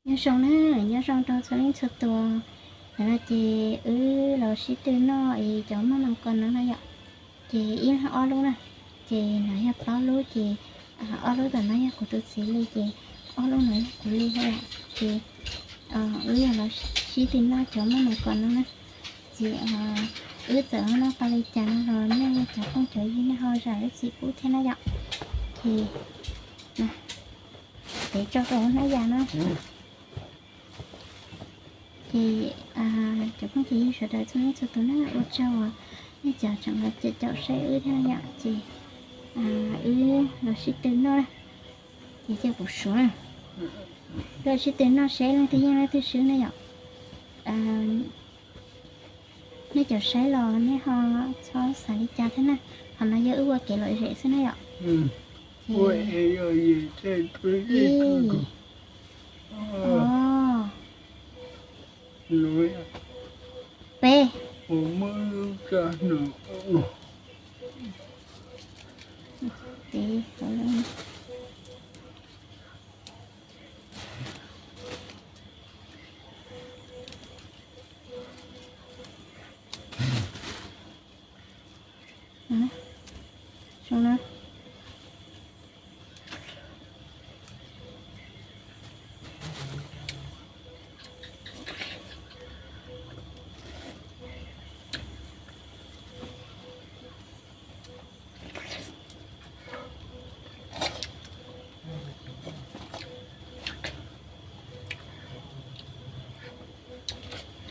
Nyob zoo na, nyob zoo rau txhua leej txhua tus. Ntawm no ces wb los sib tw noj es cov maj mas kos no na yom. Ces ib leeg ob lub na, ces no yog plaub lub ces ob lub tom no yog kuv tus txiv li ces ob lub no yog kuv li thiab yom. Ces wb yog los sib tw noj cov maj mas kos no na. Ces wb txawm noj tau li cas no los nej cov phooj cov ywg nej ho zam lub txim pub thiab na yom. Ces peb tso rau hnab yas no. Ces cov phooj cov ywg sawv daws txhua leej txhua tus na, ua tsaug uas nej cov tseem los caum saib wb thiab na yom. Ces wb los sib tw noj na. Ces cia kuv suav na, wb los sib tw noj seb leej twg yeej leej twg swb na yom. Nej cov saib los nej ho txhob xav li cas thiab na. Qhov no yog wb ua kev lom zem xwb na yom. Ces ib, ob, peb.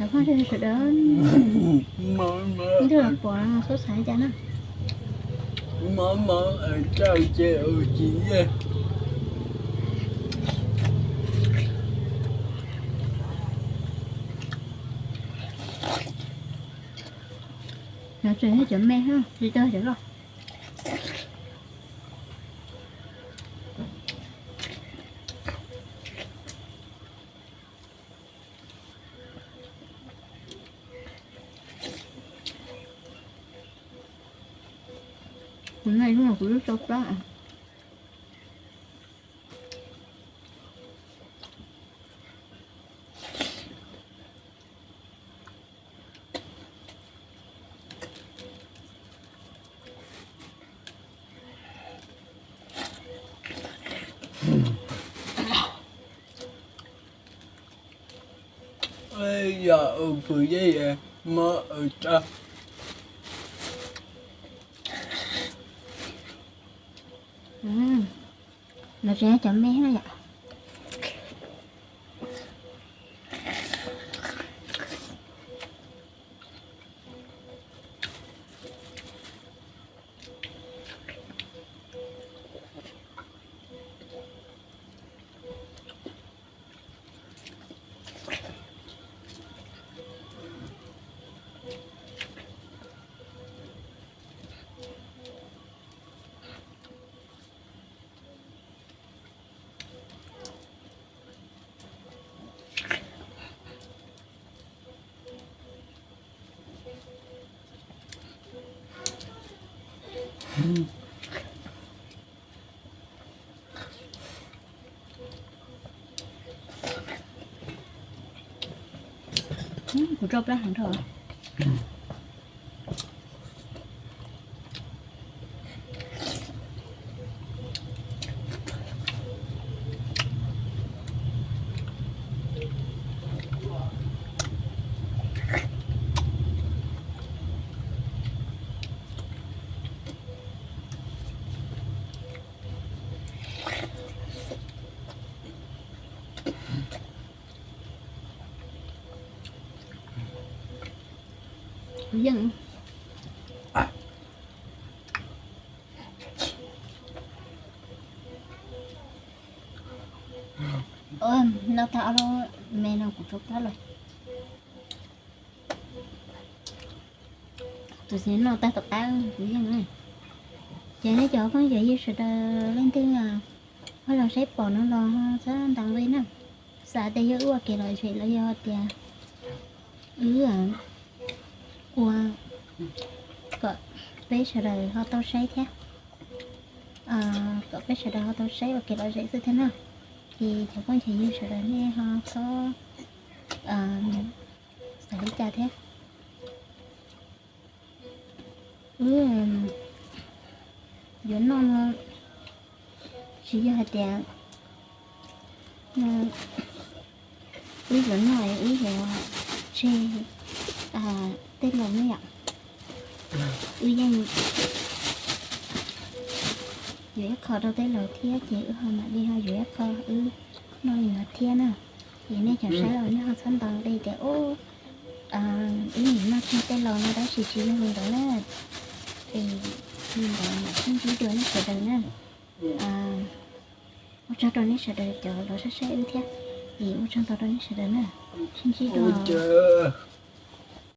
Cov phooj ywg sawv daws, nej twb los pom no txhob xav li cas na. No tseem yog cov me, tsis tau cov loj. Kuv no ib hnub kuv twb tsau plab. Yog ua pus yej mob ua tso. No tseem yog cov me na yom. Kuv tsau plab heev dhau. Kuv yeej noj tag ob lub me no kuv tsau plab lawm. Tus xwb noj tag tom qab kuv yeej. Ces nej cov phooj cov ywg sawv daws leej twg ho los saib pom no los txhob ntaus nqi na. Xav tias yog wb ua kev lom zem los yog tias wb ua kom peb sawv daws ho tau saib thiab, kom peb sawv daws ho tau saib ua kev lom zem xwb thiab na. Ces cov phooj ywg sawv daws nej ho txhob xav li cas thiab. Wb yuav noj no tsis yog hais tias wb yuav noj wb yuav tseg tej laus ne yom. Wb yeej yuav ib qho rau tej laus thiab ces wb ho mam li ho yuav ib qho wb noj li no thiab na. Ces nej cov saib los nej ho txhob ntaus li tias ub, wb nim noj tseg tej laus no, tab sis tsis yog li ntawd na. Es li ntawd mam sib ntsib dua nej sawv daws na. Ua tsaug rau nej sawv daws cov los saib saib wb thiab. Es ua tsaug ntau rau nej sawv daws na. Sib ntsib dua.